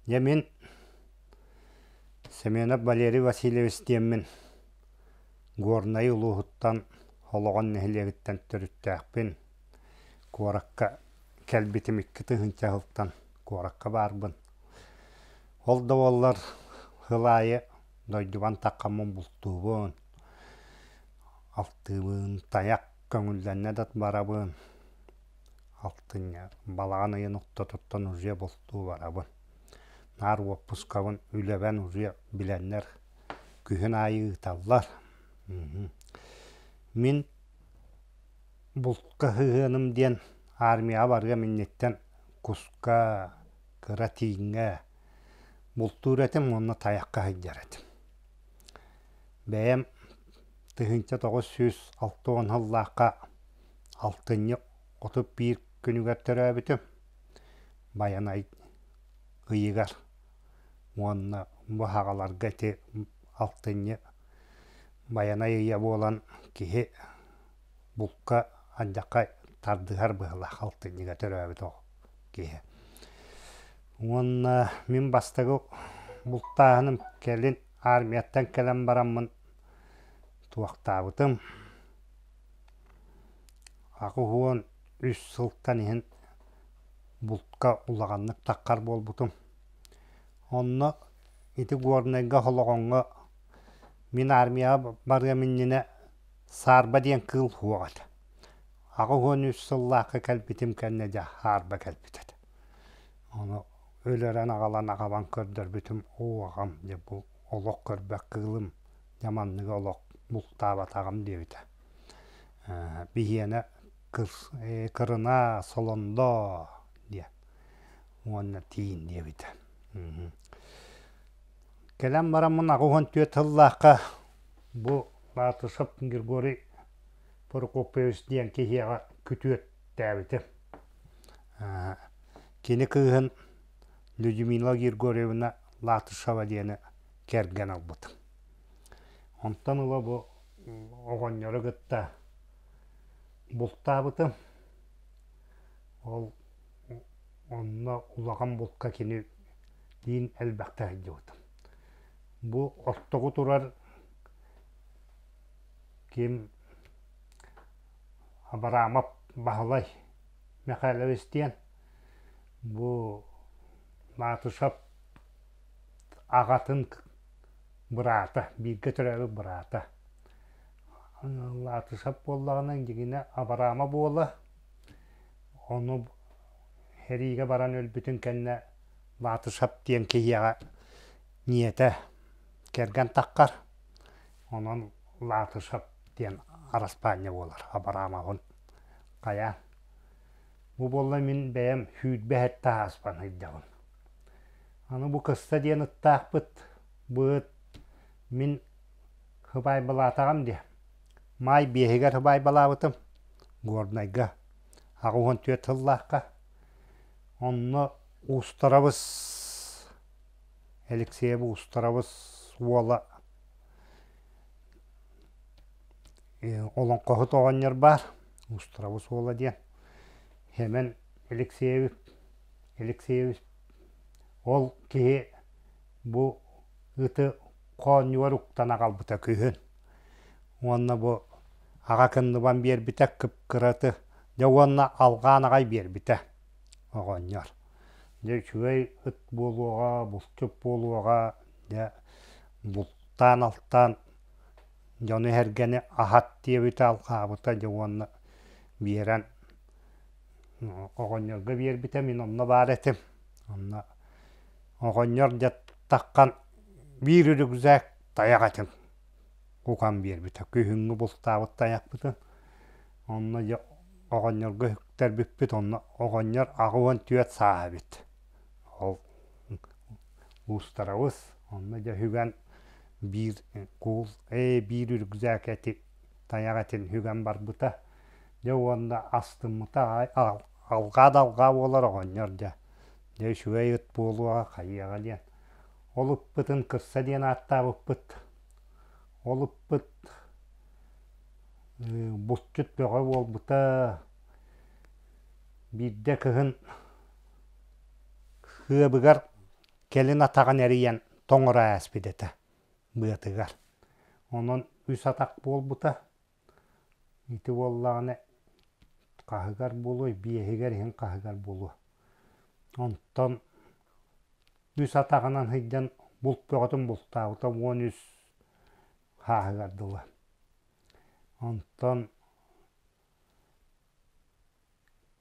Дьэ мин Семенов Валерий Васильевич диэммин Горнай улууһуттан Олоҕон нэһилиэгиттэн төрүттээхпин. Куоракка кэлбитим 2000 сылтан куоракка баарбын. Ол да буоллар сыл аайы дойдубан таххаммын бултуубун, алтыыбын, тайах көҥүллэннэ да барабын. Алтынньы балаҕан ыйын ортотуттан уже бултуу барабын. Наар уоппускабын үлэбэн уже билэннэр күһүн аайы ыыталлар. Мин булка сыһыаным диэн армияҕа барыам инниттэн куска, кыра тииҥҥэ бултуур этим уонна тайахха сылдьар этим. Бэйэм 1960 сыллаахха алтынньы 31 күнүгэр төрөөбүтүм. Байанай ыйыгар уонна бу аҕаларга ити алтынньы Байанай ыйа буолан киһи булка андьакка тардыһар быһыылаах алтынньыга төрөөбүт оҕо киһи. Уонна мин бастакы бултааһыным кэлин армияттан кэлэн бараммын туохтаабытым 83 сылтан иһин бултка улаханнык таххар буолбутум. Онно ити Горнайга Холоҕоҥҥо мин армияҕа барыам иннинэ саарба диэн кыыл суох этэ. 83 сыллаахха кэлбитим кэннэ дьэ саарба кэлбит этэ. Ону өлөрөн аҕалан аҕабан көрдөрбүтүм оо аҕам дьэ бу олох көрбөх кыылым дьэ манныгы олох бултаабатаҕым диэбитэ. Биһиэнэ кырына солондо диэн уонна тиин диэбитэ. Кэлэн бараммын 84 сыллаахха бу Латышев Григорий Прокопьевич диэн киһиэхэ күтүөттээбитим. Кини кыыһын Людмила Григорьевна Латышева диэни кэргэн ылбытым. Онтон ыла бу оҕонньору кытта бултаабытым. Ол онно улахан булка кинилиин элбэхтэ сылдьыбытым. Бу ортоку турар ким Абрамов Баһылай Михайлович диэн бу Латышев аҕатын быраата, бииргэ төрөөбүт быраата. Латышев буоллаҕына дьиҥинэ Абрама буола, ону сэриигэ баран өлбүтүн кэннэ Латышев диэн киһиэхэ ийэтэ кэргэн таххар, онон Латышев диэн араспаанньа буолар Абрамовын хайаан. Бу буолла мин бэйэм сүүрбэ сэттэ ааспан сылдьабын. Аны бу кысса диэн ыттаахпыт, бу ыт мин хыбаайбалаатаҕым диэ. Маай биэһигэр хыбаайбалаабытым Горнайга 84 сыллаахха. Онно Уустарабыс Алексеев Уустарабыс уола олоҥхоһут оҕонньор баар Уустарабыс уола диэн Сэмэн Алексеевич Алексеевич ол киһи бу ыты хоонньугар уктан аҕалбыта күһүн уонна бу аҕа кынныбан биэрбитэ кып-кыраты дьэ уонна алҕаан аҕай биэрбитэ оҕонньор дьэ үчүгэй ыт буолуоҕа булчут буолуоҕа дьэ бултаан-алтаан дьону-сэргэни аһат диэбитэ алҕаабыта дьэ уонна биэрэн оҕонньорго биэрбитэ мин онно баар этим онно оҕонньор дьэ таххан биир рюкзак тайах этим уган биэрбитэ күһүҥҥү бултаабыт тайахпытын онно дьэ оҕонньорго үктэрбиппит онно оҕонньор 84 сааһа эбит ол уустарабыс онно дьэ үгэн биир куул ээ биир рюкзак эти тайах этин үгэн барбыта дьэ уонна астыммыта алҕаа да алҕаа буолар оҕонньор дьэ дьэ үчүгэй ыт буолуоҕа хайыаҕа диэн ол ыппытын кырса диэн ааттаабыппыт ол ыппыт булчут бөҕө буолбута биирдэ кыһын хыабыгар. Кэлин атаҕын эрийэн тоҥоро ааспыт этэ быатыгар. Онон үс атах буолбута. Ити буоллаҕына хаһыгар буолуой, биэһигэр иһин хаһыгар буолуо. Онтон үс атаҕынан сылдьан булт бөҕөтүн бултаабыта 13 хааһыгар дылы. Онтон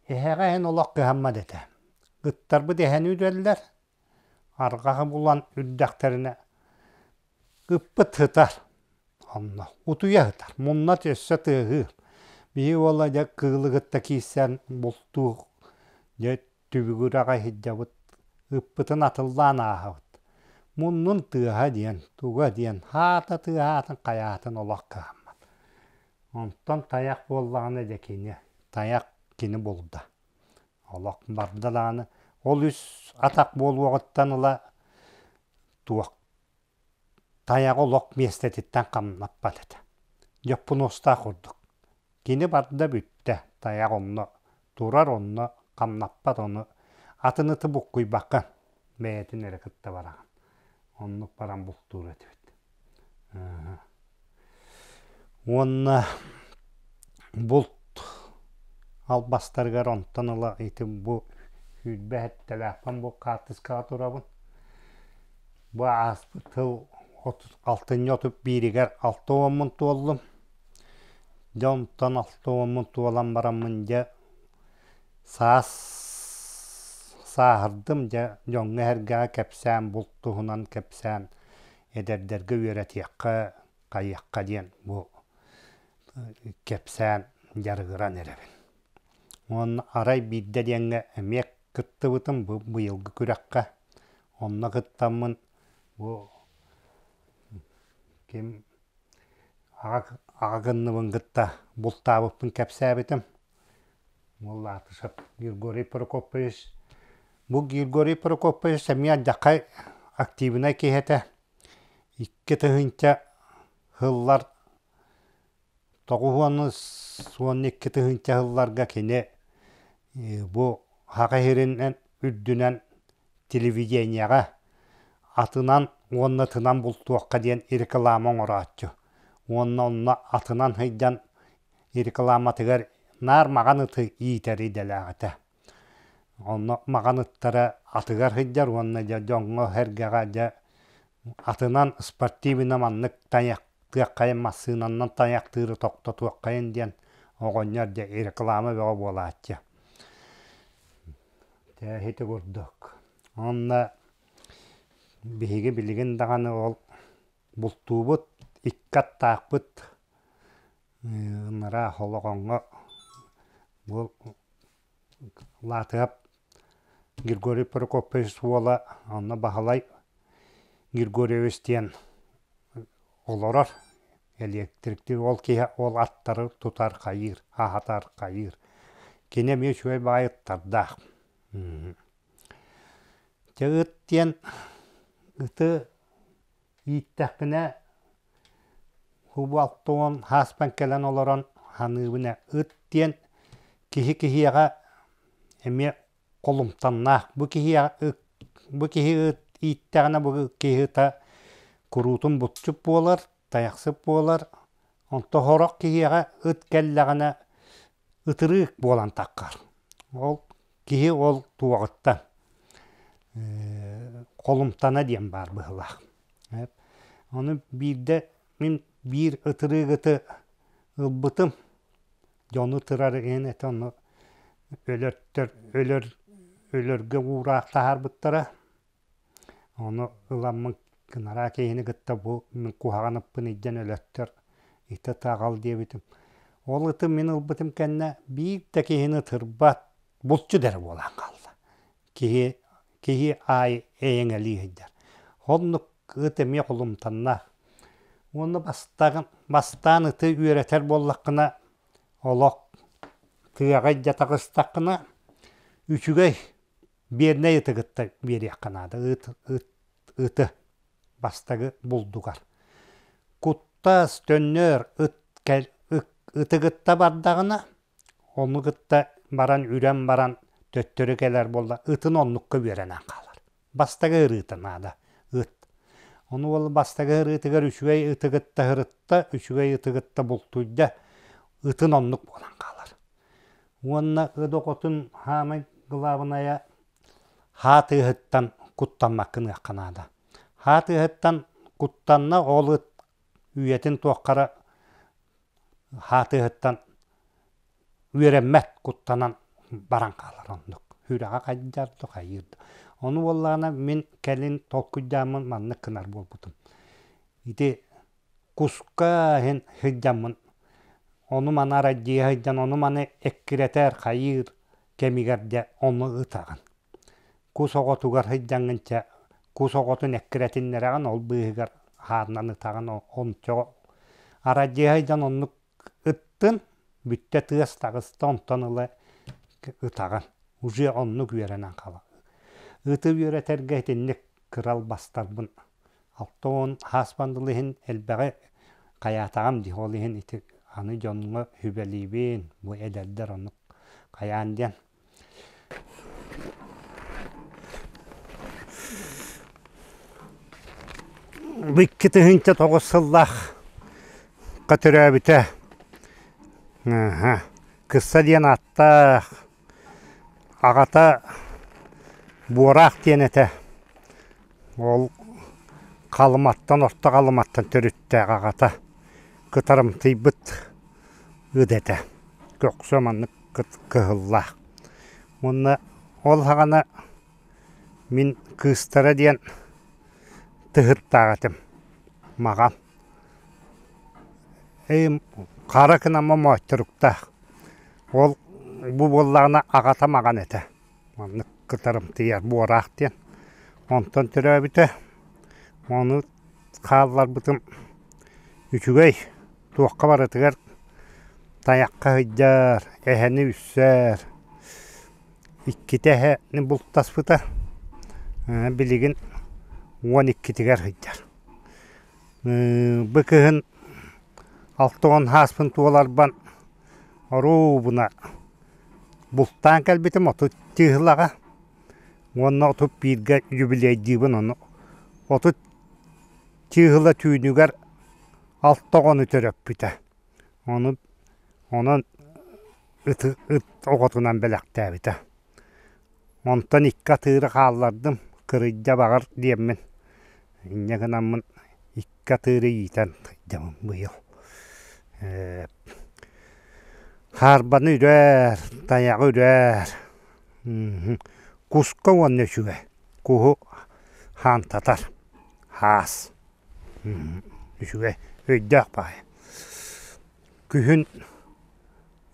Эһэҕэ иһин олох кыһаммат этэ. Ыттарбыт эһэни үрэллэр, арҕаһы булан үрдэхтэринэ ыппыт сытар онно утуйа сытар, мунна өссө тыаһыыр. Биһи уола дьэ кыылы кытта киирсэн бултуу дьэ түбүгүрэҕэ сылдьабыт, ыппытын атыллаан ааһабыт. Муннун тыаһа диэн, туга диэн, хаата тыаһаатын хайаатын олох кыһаммат. Онтон тайах буоллаҕына дьэ кини, тайах кини булда. Олох барда даҕаны ол үс атах буолуоҕуттан ыла туох тайаҕы олох миэстэтиттэн хамнаппат этэ. Дьоппунуостаах курдук. Кини барда бүттэ, тайах онно турар онно хамнаппат ону атын ыты буккуйбакка бэйэтин эрэ кытта бараҕын. Оннук баран бултуур этибит. Уонна булт албастарыгар онтон ыла ити бу сүүрбэ сэттэлээхпин бу хаартыскаҕа турабын. Бу ааспыт сыл алтынньы 31-игэр алта уоммун туоллум. Дьэ онтон алта уоммун туолан бараммын дьэ саас сааһырдым дьэ дьоҥҥо-сэргэҕэ кэпсээн булт туһунан кэпсээн эдэрдэргэ үөрэтиэххэ, хайыахха диэн бу кэпсээн дьарыгыран эрэбин. Уонна арай биирдэ диэҥҥэ эмиэ кыттыбытым бу быйылгы күрэххэ. Онно кыттаммын бу ким аҕа аҕа гынныбын кытта бултаабыппын кэпсээбитим. Уол Латышев Григорий Прокопьевич. Бу Григорий Прокопьевич эмиэ алдьархай активнай киһи этэ. 2000 сыллар 92 тыһыынча сылларга кини бу Саха сирин үрдүнэн телевидениеҕэ атынан уонна ытынан бултуохха диэн реклама оҥорооччу. Уонна онно атынан сылдьан рекламатыгар наар маҕан ыты иитэр идэлээх этэ. Онно маҕан ыттара атыгар сылдьар уонна дьэ дьоҥҥо-сэргэҕэ дьэ атынан спортивно маннык тайахтыаххайын массыынанан тайахтыыры тохтотуоххайын диэн оҕонньор дьэ реклама бөҕө буолааччы. Дьэ ити курдук. Уонна биһиги билигин даҕаны ол бултуубут, икки аттаахпыт ынараа Холоҕоҥҥо бу Лаатыһап Григорий Прокопьевич уола онно Баһылай Григорьевич диэн олорор электриктиир ол киһи ол аттары тутар хайыыр аһатар хайыыр кини эмиэ үчүгэй баҕайы ыттардаах Дьэ ыт диэн ыты ииттэхпинэ Убалтуон ааспан кэлэн олорон саныыбын ээ ыт диэн киһи киһиэхэ эмиэ холумтаннаах. Бу киһиэхэ бу киһи ыт ииттэҕинэ бу киһи ыта куруутун булчут буолар, тайахсыт буолар. Онтон сорох киһиэхэ ыт кэллэҕинэ ытырыык буолан таххар. Ол киһи ол туоҕуттан холумтана диэн баар быһыылаах. Ону биирдэ мин биир ытырыык ыты ылбытым. Дьону ытырар иһин этэ ону өлөртөр өлөр өлөргө уураах таһаарбыттара. Ону ыламмын кынараа киһини кытта бу мин куһаҕан ыппын илдьэн өлөттөр ити ыты аҕал диэбитим. Ол ыты мин ылбытым кэннэ биир да киһини ытырбат булчут эрэ буолан хаалла. Киһи киһи аайы эйэҥэлии сылдьар. Оннук ыт эмиэ холумтаннаах. Уонна бастаан, бастаан ыты үөрэтэр буоллаххына олох тыаҕа илдьэ таҕыстаххына үчүгэй биэрнэй ыты кытта биэриэххэ наада. Ыт, ыт, ыты бастакы булдугар. Куттас, төннөр, ыт кэл, ыты кытта бардаҕына Ону кытта баран үрэн баран төттөрү кэлэр буолла ытын оннукка үөрэнэн хаалар. Бастакы ырыыта наада ыт. Ону уол бастакы ырыытыгар үчүгэй ыты кытта сырытта, үчүгэй ыты кытта бултуйда, ытын оннук буолан хаалар. Уонна ыт оҕотун хаамай кылаабынайа хаа тыаһыттан куттаммаккын ыахха наада. Хаа тыаһыттан куттанна ол ыт үйэтин туоххара хаа тыаһыттан үөрэммэт куттанан баран хаалар оннук. Сүрэҕэ хайдьар да хайыыр да. Ону буоллаҕына мин кэлин толкуйдааммын маннык гынар буолбутум. Ити куска иһин сылдьаммын ону-маны арайдьыйа сылдьан ону-маны эккирэтэр хайыыр кэмигэр дьэ ону ытаҕын. Кус оҕотугар сылдьаҥҥын чэ кус оҕотун эккирэтиннэрэҕин ол быыһыгар хааннан ытаҕын ончоҕо арайдьыйа сылдьан оннук ыттын бүттэ тыас таҕыста онтон ыла ытаҕын уже оннук үөрэнэн хаалар ыты үөрэтэргэ итинник кыра албастарбын 60 ааспан дылы иһин элбэҕи хайаатаҕым дии ол иһин ити аны дьоҥҥо сүбэлиибин бу эдэрдэр оннук хайаан диэн 2009 сыллаахха төрөөбүтэ. Кысса диэн ааттаах, аҕата Буораах диэн этэ. Ол Халыматтан, Орто Халыматтан төрүттээх аҕата кытарымтыйбыт ыт этэ. Көхсө маннык кыһыллаах. Уонна ол саҕана мин кыыстара диэн тыһыттаах этим маҕан. Хара кынама моойторуктаах. Ол бу буоллаҕына аҕата маҕан этэ. Маннык кытарымтыйар буораах диэн. Онтон төрөөбүтэ. Ону хаалларбытым үчүгэй. Туохха барытыгар тайахха сылдьар, эһэни үссэр. Иккитэ эһэни бултаспыта. Билигин 12-тигэр сылдьар. Бу кыһын 60 сааспын туоларбан оруобуна бултаан кэлбитим 30 чыыһылаҕа уонна 31-гэ юбилейдыыбын ону 30 чыыһыла түүнүгэр алта оҕону төрөппүтэ. Ону онон ыты ыт оҕотунан бэлэхтээбитэ. Онтон икки атыыры хааллардым, кырыйда баҕар диэммин. Инньэ гынаммын икки атыыры иитэн сылдьабын быйыл. Хаарбаны үрээр, тайаҕы үрээр, куска уонна үчүгэй. Куһу хаантатар, хаас. Үчүгэй, өйдөөх баҕайы. Күһүн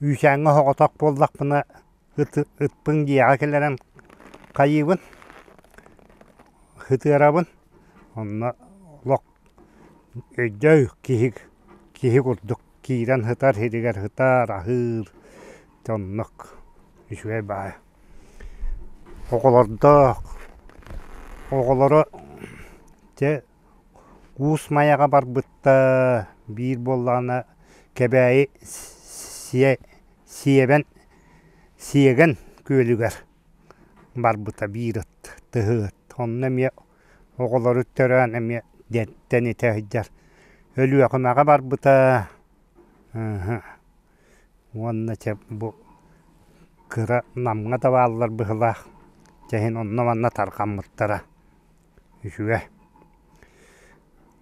үүсээҥҥэ соҕотох буоллахпына ыт ыппын дьиэҕэ киллэрэн хайыыбын, сытыарабын. Онно олох өйдөөх киһи киһи курдук киирэн сытар сиригэр сытар, аһыыр. Дьэ оннук үчүгэй баҕайы. Оҕолордоох, оҕолоро дьэ Уус Майаҕа барбыттар, биир буоллаҕына Кэбээйи Сиэбэн Сиэгэн күөлүгэр барбыта биир ыт, тыһы ыт. Онно эмиэ оҕолору төрөөн эмиэ тэнитэ сылдьар. Өлүөхүмэҕэ барбыта Уонна чэ бу кыра Намҥа да бааллар быһыылаах, чэ иһин онно-манна тарҕаммыттара үчүгэй.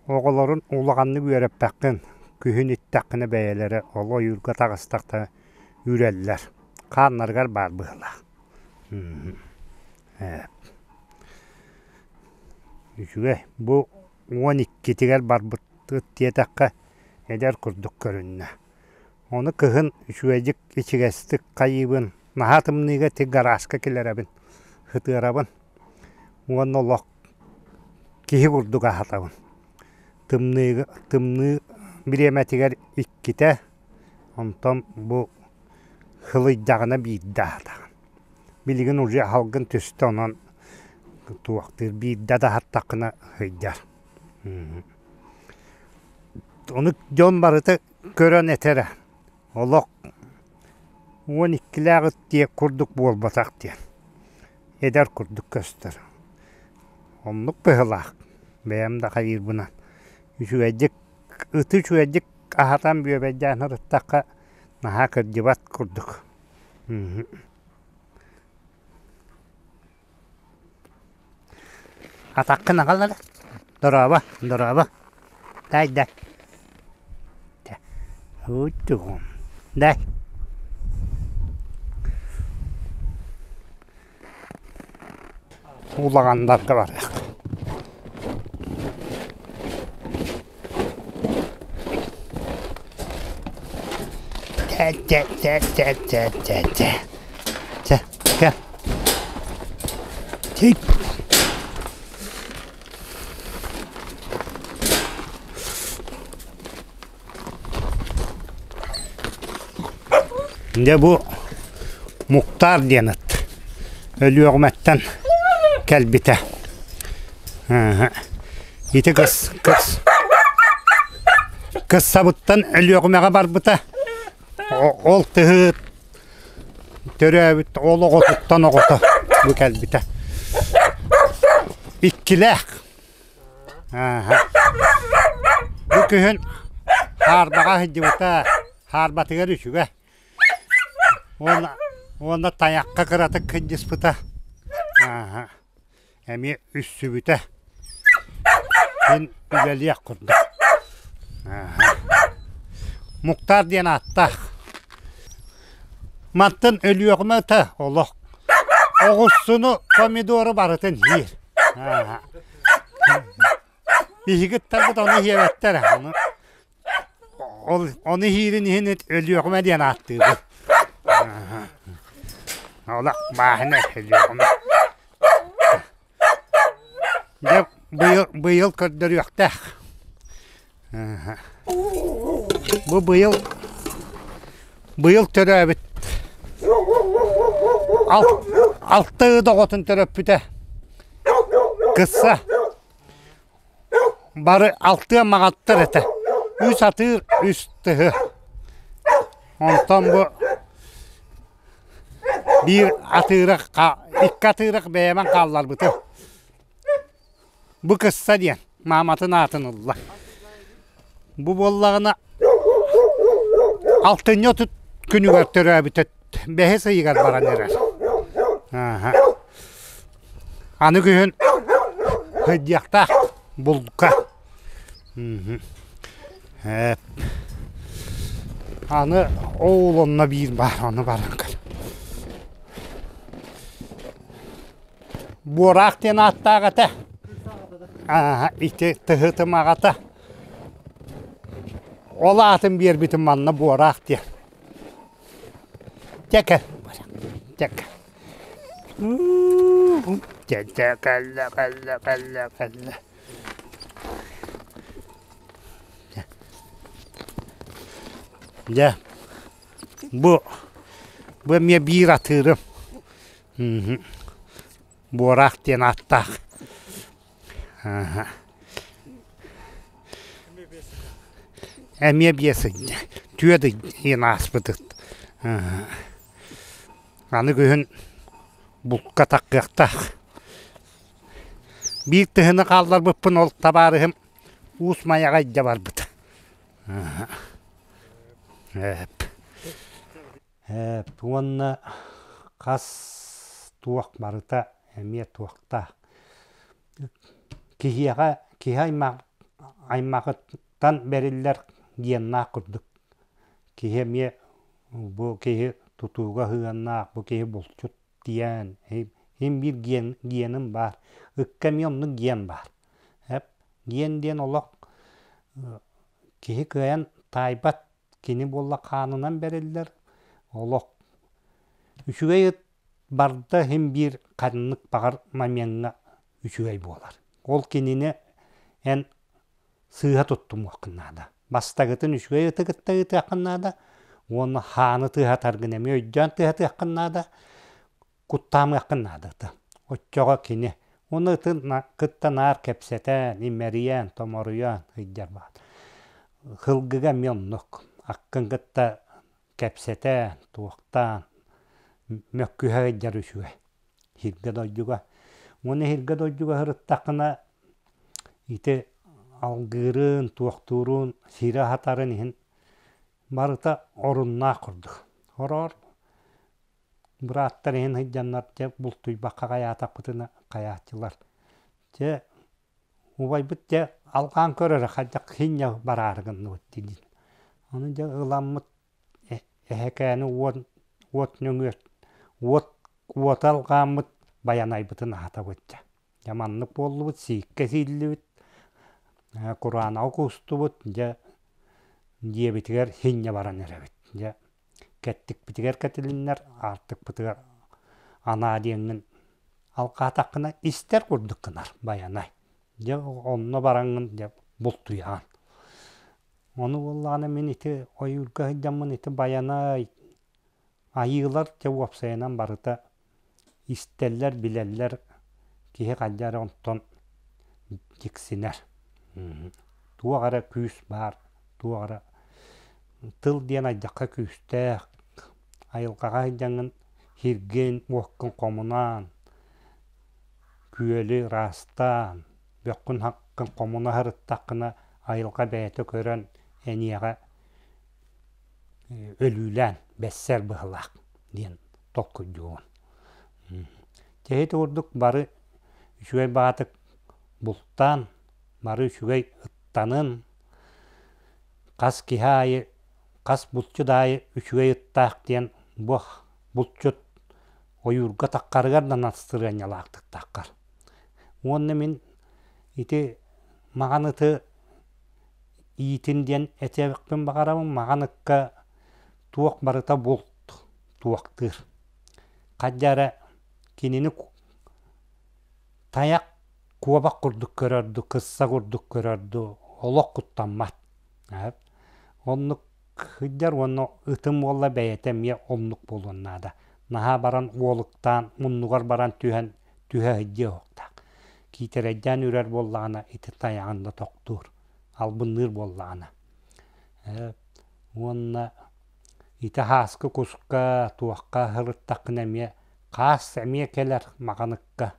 Оҕолорун улаханнык үөрэппэххин, күһүн иттэххинэ бэйэлэрэ ол ойуурга таҕыстахтара үрэллэр, хааннарыгар баар быһыылаах. Үчүгэй, бу 12-тигэр барбыт диэтэххэ эдэр курдук көрүннэ. Ону кыһын үчүгэйдик ичигэстик хайыыбын, наһаа тымныыга ити гаражка киллэрэбин, сытыарабын уонна олох киһи курдук аһатабын. Тымныыга тымныы бириэмэтигэр иккитэ, онтон бу сылыйдаҕына биирдэ аһатаҕын. Билигин уже аһалгын түстэ онон туохтуур биирдэ да аһаттаххына сылдьар. Ону дьон барыта көрөн этэрэ олох 12-лээх ыт диэх курдук буолбатах диэн эдэр курдук көстөр. Оннук быһыылаах. Бэйэм да хайыырбынан. Үчүгэйдик, ыты үчүгэйдик аһатан бүөбэйдээн сырыттахха наһаа кырдьыбат курдук. Атаххын аҕал эрэ. Дорообо, дорообо. Дай, дай. Дай. Улаҕаннарга барыах. Чэ, чэ, чэ, чэ, чэ, чэ, чэ. Чэ, кэл. Чик. Дьэ бу Муктаар диэн ыт Өлүөхүмэттэн кэлбитэ. Ити кыс кыс кыссабыттан Өлүөхүмэҕэ барбыта. Ол тыһы төрөөбүт ол оҕотуттан оҕото бу кэлбитэ. Иккилээх Бу күһүн хаарбаҕа сылдьыбыта, хаарбатыгар үчүгэй. Уонна уонна тайахха кыратык кырдьыспыта. Эмиэ үссүбүтэ. Син үлэлиэх курдук. Муктаар диэн ааттаах. Мантан Өлүөхүмэ ыта олох. Оҕуссуну, помидору барытын сиир. Биһиги ыттарбыт ону сиэбэттэр ону ол ону иһиирин иһин Өлүөхүмэ диэн ааттыыбыт. Олох бааһына Өлүөхүмэ. Дьэ быйыл быйыл көрдөрүөхтээх. Бу быйыл быйыл төрөөбүт алта ыт оҕотун төрөппүтэ. Кысса бары алтыа маҕаттар этэ. Үс атыыр, үс тыһы. Онтон бу биир атыырах икки атыырах бэйэбин хаалларбытым. Бу кысса диэн мааматын аатын ылла. Бу буоллаҕына алтынньы 30 күнүгэр төрөөбүтэ бэһис ыйыгар баран эрэр. Ааһа. Аны күһүн сылдьыахтаах булка. Эп. Аны ол онно биир баар, ону баран көр. Буораах диэн ааттаах этэ. Аа, ити тыһытым аҕата. Ол аатын биэрбитим манна Буораах диэн. Дьэ кэл, дьэ кэл. Дьэ дьэ кэллэ кэллэ кэллэ кэллэ. Дьэ, бу бу эмиэ биир атыырым. Буораах диэн ааттаах. Эмиэ биэс ыйда, түөрт ыйын ааспытыт. Аны күһүн булка таххыахтаах. Биир тыһыны хаалларбыппын ол табаарыһым Уус Майаҕа илдьэ барбыта. Уонна хас туох барыта эмиэ туохтаах. Киһиэхэ киһи аймах аймаҕыттан бэриллэр геннаах курдук. Киһи эмиэ бу киһи тутууга сыһыаннаах, бу киһи булчут диэн иһин биир ген геным баар. Ыкка эмиэ оннук ген баар. Эп ген диэн олох киһи кыайан таайбат кини буолла хаанынан бэриллэр олох үчүгэй ыт барда иһин биир ханнык баҕар момеҥҥа үчүгэй буолар. Ол кинини эн сыыһа туттумуоххун наада. Бастакытын үчүгэй ыты кытта ыытыаххын наада уонна хааны тыаһатаргын эмиэ өйдөөн тыаһатыаххын наада, куттаамыаххын наада ыты. Оччоҕо кини уонна ытын кытта наар кэпсэтэн, имэрийэн, томоруйан сылдьар баар. Сылгыга эмиэ оннук. Аккын кытта кэпсэтэн, туохтаан мөккүһэ сылдьар үчүгэй. Сиргэ-дойдуга. Уонна эһиргэ дойдуга сырыттаххына ити алгыырын, туохтуурун, сири аһатарын иһин барыта оруннаах курдук. Хороҕор бырааттар иһин сылдьаннар дьэ бултуйбакка хайаатахпытына хайааччылар. Дьэ убайбыт дьэ алҕаан көр эрэ хайдах синньэ бараары гынныбыт диир. Ону дьэ ыламмыт эһэкээни уот уот нөҥүө уот уота алҕааммыт байанайбытын аһатабыт дьэ. Дьэ маннык буоллубут, сииккэ сииллибит, кураанаҕы куустубут, дьэ дьиэбитигэр синньэ баран эрэбит. Дьэ кэттикпитигэр кэтилиннэр, аартыкпытыгар анаа диэҥҥин алҕаатаххына истэр курдук гынар байанай. Дьэ онно бараҥҥын дьэ бултуйаҕын. Ону буоллаҕына мин ити ойуурга сылдьаммын ити байанай Айыылар дьэ уопсайынан барыта истэллэр, билэллэр, киһи хайдах эрэ онтон дьиксинэр. Туох эрэ күүс баар, туох эрэ тыл диэн айдахха күүстээх, айылҕаҕа сылдьаҥҥын сиргин, уоккун хомунаан, күөлү ыраастаан, бөххүн-хаххын хомуна сырыттаххына айылҕа бэйэтэ көрөн эйиэхэ өлүүлээн бэссэр быһылаах диэн толкуйдуубун. Дьэ ити курдук бары үчүгэй баҕатык бултаан, бары үчүгэй ыттанын, хас киһи аайы, хас булчут аайы үчүгэй ыттаах диэн бу булчут ойуурга таххарыгар да настырыанньалаахтык таххар. Уонна мин ити маҕан ыты иитин диэн этиэхпин баҕарабын маҕан ыкка туох барыта булт туохтыыр хайдах эрэ кинини тайах куобах курдук көрөр дуу кысса курдук көрөр дуу олох куттаммат оннук сылдьар уонна ытым уола бэйэтэ эмиэ оннук буолуон наада наһаа баран уолуктаан муннугар баран түһэн түһэ сылдьыа суохтаах киитэрэйдээн үрэр буоллаҕына ити тайаҕын да тохтуур албынныыр буоллаҕына уонна ити һааскы куска туохха сырыттаххына эмиэ хаас эмиэ кэлэр маҕаныкка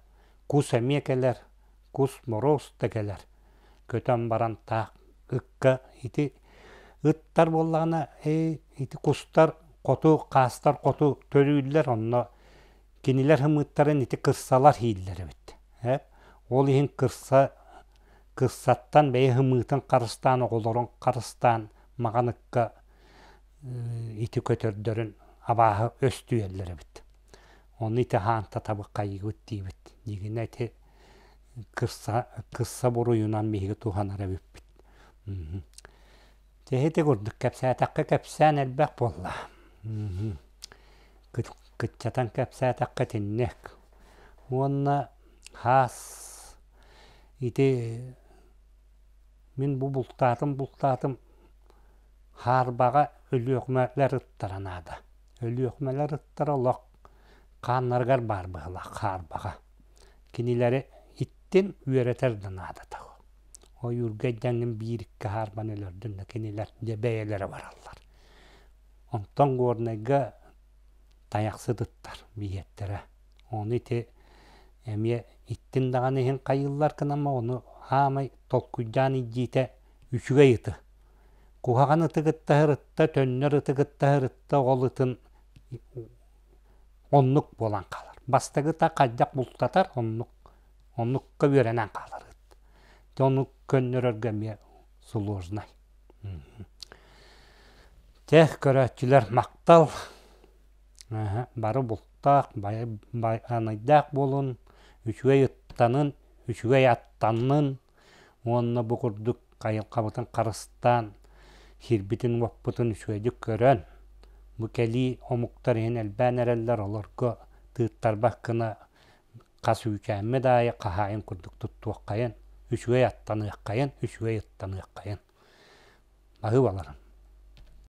кус эмиэ кэлэр кус моруос да кэлэр көтөн баран таах ыкка ити ыттар буоллаҕына ити кустар хоту хаастар хоту төрүүллэр онно кинилэр ымыыттарын ити кырсалар ииллэр эбит ээ ол иһин кырса кырсаттан бэйэ ымыытын харыстаан оҕолорун харыстаан маҕан ыкка ити көтөрдөрүн абааһы өстүйэллэр эбит ону ити хаанта табыккайыыбыт диибит дьигинэ ити кырса кырса буруйунан биһиги туһанар эбиппит Дьэ ити курдук кэпсээтэххэ кэпсээн элбэх буолла. Кыччатан кэпсээтэххэ итинник. Уонна хаас ити мин бу бултаатым бултаатым хаарбаҕа Өлүөхүмэлэр ыттара наада. Өлүөхүмэлэр ыттара олох хааннарыгар баар быһыылаах хаарбаҕа. Кинилэри иттин үөрэтэр да наадата. Ойуурга илдьэҥҥин биир-икки хаарбаны өлөрдүн да кинилэр дьэ бэйэлэрэ бараллар. Онтон Горнайга тайахсыт ыттар биһиэттэрэ. Ону ити эмиэ иттин даҕаны иһин хайыыллар гынан ону хаамай толкуйдаан илдьиитэ үчүгэй ыты. Куһаҕан ыты кытта сырытта, төннөр ыты кытта сырытта ол ытын оннук буолан хаалар. Бастакыта хайдах бултатар оннук оннукка үөрэнэн хаалар ыт. Дьэ ону көннөрөргө эмиэ сложнай. Дьэ көрөөччүлэр махтал. Бары бултаах, байанайдаах буолун, үчүгэй ыттанын, үчүгэй аттаннын уонна бу курдук айылҕабытын харыстаан, сирбитин-уоппутун үчүгэйдик көрөн, бу кэлии омуктар иһин элбээн эрэллэр, олорго тыыттарбат гына хас үүтээммит аайы хаһаайын курдук туттуоххайын, үчүгэй аттаныаххайын, үчүгэй ыттаныаххайын. Баһыыбаларын.